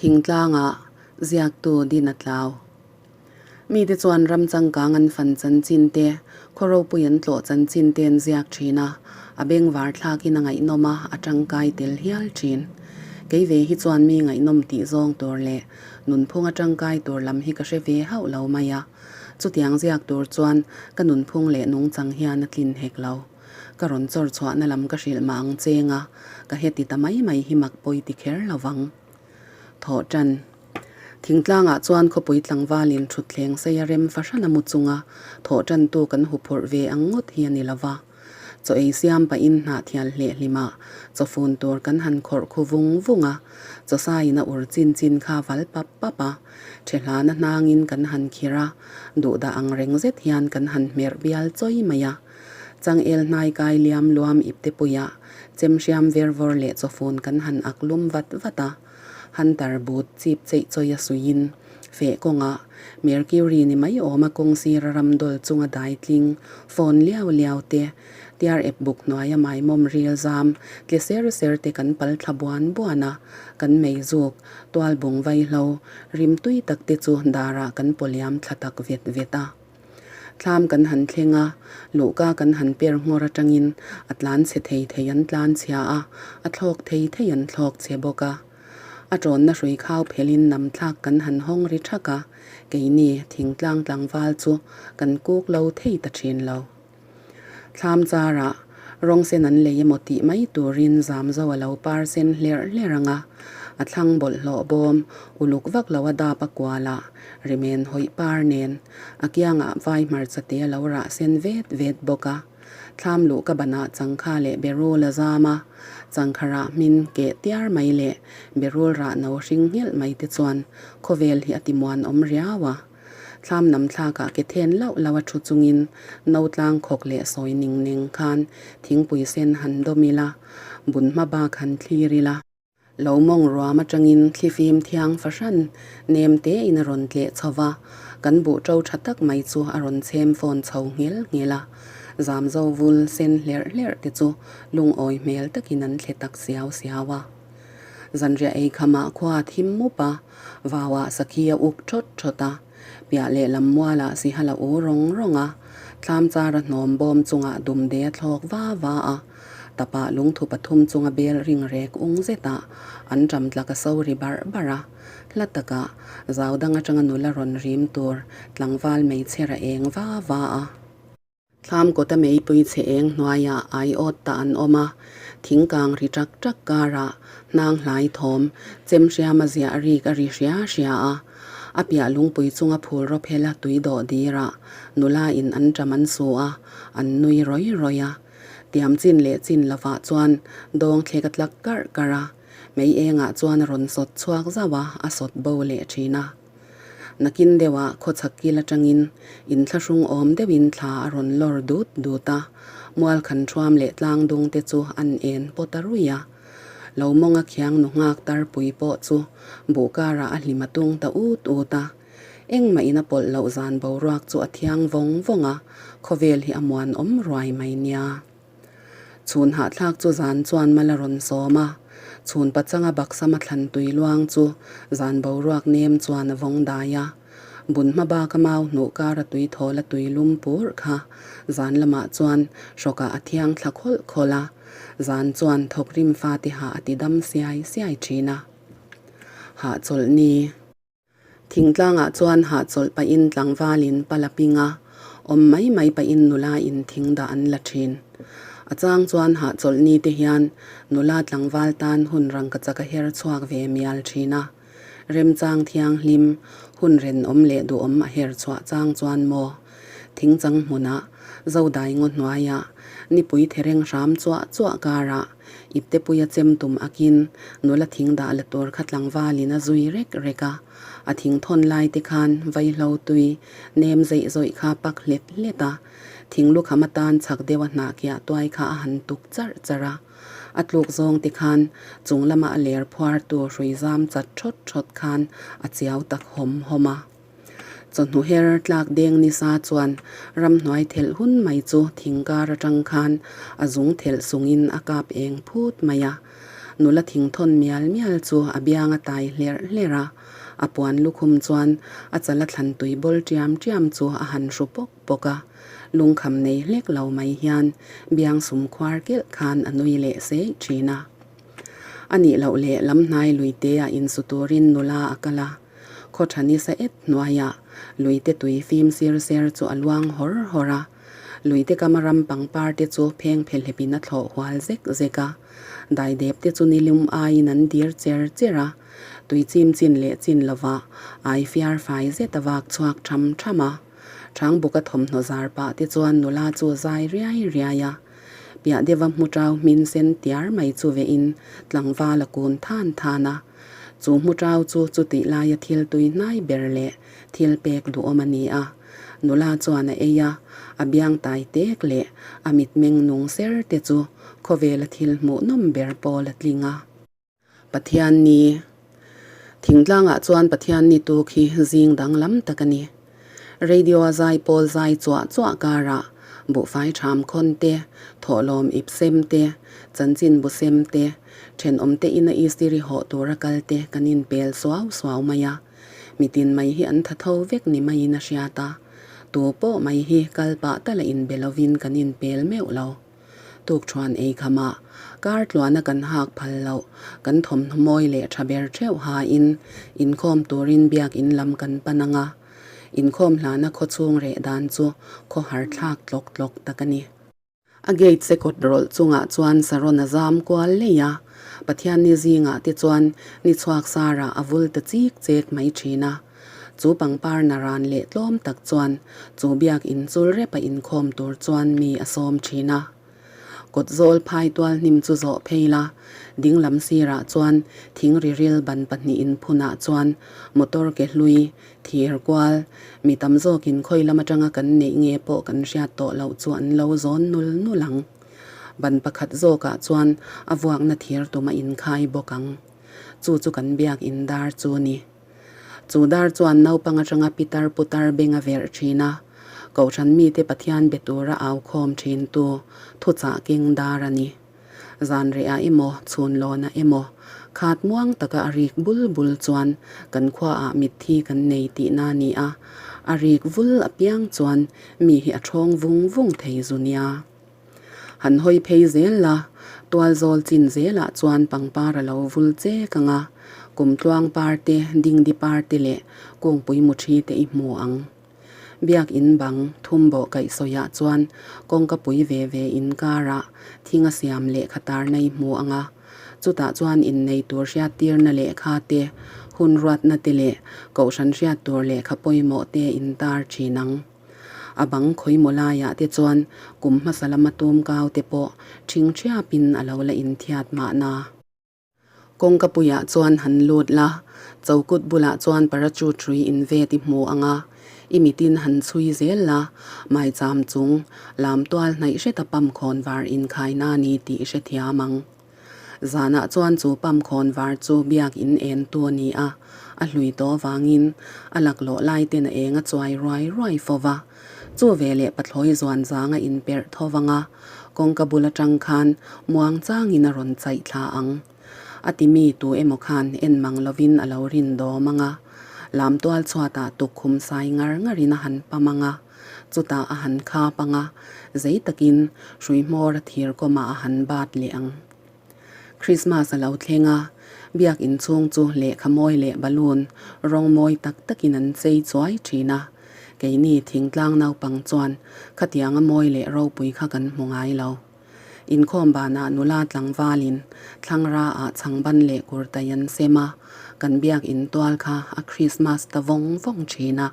Thingtlanga ziaktu din a tlau. Mite chuan ram changkang an fan chanchin te, khaw ropui an tlawh chanchin te an ziak thin a, a bengvar thlakin a ngaihnawm a, a tangkai tel hial thin. Kei ve hi chuan mi ngaihnawm tih zawng tur leh nunphung a tangkai tur lam hi ka hre ve hauh lo mai a. Chutiang ziak tur chuan ka nunphung leh nungchang hian a tlin hek lo. Ka rawn chawr chhuahna lam ka hrilh mah ang cheng a, ka heti ta mai mai hi mak pawi ti kher lo vang. Thawh tan. Thingtlangah chuan khawpui tlangvalin thutthleng sei a rem fahran a mu chunga thawh tantu kan huphurh ve ang ngawt hi a ni lo va. Chaw ei siam pahin hnah thial hleh hlimah chaw fun tur kan han khawrh khu vung vung a, chaw saiin a ur chin chin kha val pap pap a, ṭhehlana hnangin kan han khir a, duhdah ang reng zet hian kan han hmerh bial chawi mai a. Changel hnai kai liam luam ipte puiah chem hriam ver vawr leh chawfun kan han ak lum vat vat a, Hunter but chip cheih chawi a suiin feh kawngah Mercury ni mai awma kawng sira ram dawl chunga dai tling phone liau liau te, tiar ep buk hnuaia maimawm ril zam tle ser ser te kan pal thla buan buan a, kan mei zuk, tual bung vaihlo, rim tui tak te chu darah kan pawliam thla tak vet vet a. Thlam kan han thleng a, luhka kan han per nghawr atangin a tlan chhe thei thei an tlan chhia a, a thlawk thei thei an thlawk chhe bawk a. A tawnna hrui khau phelin nam thlak kan han hawng ri thak a, keini thingtlang tlangval chu kan kuk lo thei ta thin lo. Thlam charah rawng sen an lei emaw tih mai turin zam zo a lo par sen hlerh hlerh ang a, a thlang bawlhhlawh bawm uluk vak lo a dap a kual a, rimen hawih par nen a kiangah vai hmarcha te a lo rah sen vet vet bawk a. Thlam luh ka banah changkha leh berul a zam a, changkha rah hmin keh tiar mai leh berul rah no hring nghelh mai te chuan khawvel hi a ti muanawm riau a. Thlam nam thlakah ke then lauh lauh a thu chungin no tlang khawk leh sawi ning neng khan thingpui sen han dawm ila, bun hma bak han thlir ila. Lo mawng ruam atangin thlifim thiang fahran nem tein a rawn tleh chho va, kan buh to tha tak mai chu a rawn chhem fawn chho nghel nghel a. Zamzo vul sen hlerh hlerh te chu lungawi hmel takin an thle tak siau siau a. Zanriah ei khamah khua a thim mup a, vauah sakhi a uk thawt thawt a, piah lehlam mualah sihal a u rawng rawng a, thlam chara hnawm bawm chungah dumde a thlawk va va a, tapah lungthu pathum chunga bel ring rek ung zetah an ṭam tlak a so ri barh barh a, hla takah zau dang aṭanga nula rawn rim tur tlangval meichher a eng va va a. Thlam kawta meipui chhe eng hnuaiah aiawt ta an awm a, thingkang ri ṭak ṭak karah hnang hlai thawm chem hriama ziah rik a ri hria hria a. A piah lungpui chunga phul rawp hela tui dawh dirah nula in an ṭam an su a, an nui rawi rawi a. Tiam chin leh chin lovah chuan dawng thlek a tlak karh karh a, mei engah chuan a rawn sawt chhuak zauh a, a sawt bo leh ṭhin a. Nakin deuhah khawchhak kil atangin inthlahrung awm deuhin thla a rawn lawr dut dut a, mual khan thuam leh tlang dung te chu an en pawt a rui a. Lo mawnga khiang nu nghak tarpui pawh chu buh karah a hlim a tung ta ut ut a. Engmah in a pawlh loh zan boruak chu a thiang vawng vawng a, khawvel hi a muanawm ruai mai nia. Chhun hahthlak chu zan chuan mal a rawn sawm a, chhun pachanga baksama thlan tui luang chu zan boruak nem chuan a vawng dai a. Bun hma baka mau hnuh kara tui thawl a tui lum pur kha zan lamah chuan hrawkah a thiang thla khawlh khawlh a, zan chuan thawkrim fate hah a ti dam siai siai thin a. Hahchawlh ni. Thingtlangah chuan hahchawlh pahin tlangvalin pal a ping a, awm mai mai pahin nula in thing dah an la thin. A chang chuan hahchawlh ni te hian nula tlangval tan hun rangkachak a her chhuak ve mial thin a. Remchang thianghlim, hun renawm leh duhawm a her chhuah chang chuan maw? Thingchang hmunah, Zodai ngaw hnuaiah, nipui thereng hram chuah chuah karah, Iptepuia chem tum akin nula thing dah la tur kha tlangvalin a zui rek rek a, a thing thawn lai te khan vaihlo tui nem zeih zawih kha pak hlet hlet a, thing lukham atan chhak deuh a hnah kiah tuai kha a han tuk charh charh a, a tluk zawng te khan chung lama a ler phuar tur hrui zam chat thawt thawt khan a chiau tak hawm hawm a. Chawhnu her tlak deng nisa chuan ramhnuai thelh hun mai chu thing kar atang khan a zung thelh sungin a kap eng phut mai a. Nula thingthawn mial mial chu a biang a tai hlerh hlerh a, a puan lukhum chuan a chal a thlan tui bawl ṭiam ṭiam chu a han hru pawk pawk a. Lungkham nei hlek lo mai hian biang sum khuar kelh khan a nui leh seih ṭhin a. A nih loh leh lamhnai luite-ah insu turin nula a kal a. Khaw tha nisa et hnuaiah luite tui fim sir ser chu a luang hawr hawr a. Luite kama ram pangpar te chu pheng phelhepin a thlawh hual zek zek a. Daidep te chu nilum aiin an dir cher cher a. Tui chim chin leh chin lovah ai fiar fai zet a vak chhuak tham tham a. Thangbuka thawmhnaw zar pah te chuan nula chu zai riai riai a. Piah deuha hmu tau hmin sen tiar mai chu vehin tlangval a kun than than a. Chu hmu tau chu chutih laia thil tui hnai ber leh thil pek duhawm a ni a. Nula chuan a ei a, a biang tai tek leh a mitmeng nung ser te chu khawvela thil hmuhnawm ber pawl a tling a. Pathian ni. Thingtlangah chuan Pathian ni tuk hi zing danglam tak a ni. Radio a zai pawl zai chuah chuah karah buhfai tham khawn te, thawhlawm ip sem te, chanchin bu sem te, thenawm te ina istiri hawh tura kal te kan inpel suau suau mai a. Mitin mai hi an tha tho vek ni maiin a hriat a. Tu pawh mai hi kal pah tala inbe lovin kan inpel meuh lo. Tukṭhuan ei khamah kar tluana kan hak phal loh, kan thawmhnaw mawi leh ṭha ber ṭheuh hain inkhawm turin biakinn lam kan pan ang a. Inkhawm hlana khawchhung reh dan chu khawhar thlak tlawk tlawk tak a ni. A gate se kawt rawlh chungah chuan saron a zam kual lei a, Pathianni zingah te chuan ni chhuak sarah a vul ta chik chek mai ṭhin a. Chu pangpar naran leh tlawm tak chuan chu biak in chul rep a inkhawm tur chuan mi a sawm thin a. Kawt zawl phai tual hnim chu zawh phei la, ding lam sirah chuan thing ri ril ban pahnih in phunah chuan motor ke hlui, thir kual, mi tam zawkin khawi lam atanga kan neih nge pawh kan hriat tawh loh chu an lo zawn nul nul ang. Ban pakhat zawkah chuan a vuakna thir tum a inkhai bawk ang. Chu chu kan biak in dar chu a ni. Chu dar chuan naupang atanga pitar putar beng a verh thin a, Kohhran mite Pathian be tura au khawm thintu thuchah keng dar a ni. Zanrehah emaw, chhunlawnah emaw, khat muang taka a rik bul bul chuan kan khuaah mitthi kan nei tihna a ni a, a rik vul apiang chuan mi hi a thawng vung vung thei zu nia. Han hawi phei zel la, tualzawl chin zelah chuan pangpar a lo vul chek ang a, kumtluang par te, dingdi par te leh kungpui muthi te i hmu ang. Biak in bang thum bawh kaihsawiah chuan kawngka pui ve ve inkarah thing a siam lehkha tarna i hmu ang a, chutah chuan innei tur hriattirna lehkha te, hun ruatna te leh kohhran hriat tur lehkha pawimawh te intar thin ang. A bang khawimaw laiah te chuan kum hmasa lama tum kau te pawh ṭhing ṭhiapin a lo la inthiat mahna. Kawngka puiah chuan han lut la, chokut bulah chuan parachute hrui invet i hmu ang a, i mitin han chhui zel la, maicham chung lam tual hnaih hreta pam khawn var inkhaina a ni tih i hrethiam ang. Zanah chuan chu pam khawn var chu biak in en tu a ni a, a hlui tawh avangin a laklawh lai ten a eng a chuai ruai ruai fo va. Chu veleh pathlawi zuan zang a inperh tho vang a, kawngka bul atang khan muang changin a rawn chaih thla ang. A ti mi tu emaw khan en mang lovin a lo rin dawm ang a, lamtual chhuatah tukkhum sai ngar ngarin a han pam ang a. Chutah a han khap ang a, zei takin hrui hmawr a thir kawmah a han bat leh ang. Christmas a lo thleng a, biak inchhung chu lehkha mawi leh balloon rawng mawi tak takin an chei chuai thin a. Keini thingtlang naupang chuan khatianga mawi leh ropui kha kan hmu ngai lo. Inkhawm banah nula tlangvalin thlangra ah chhangban leh kurtai an sem a, kan biak intual kha a Christmas ta vawng vawng thin a.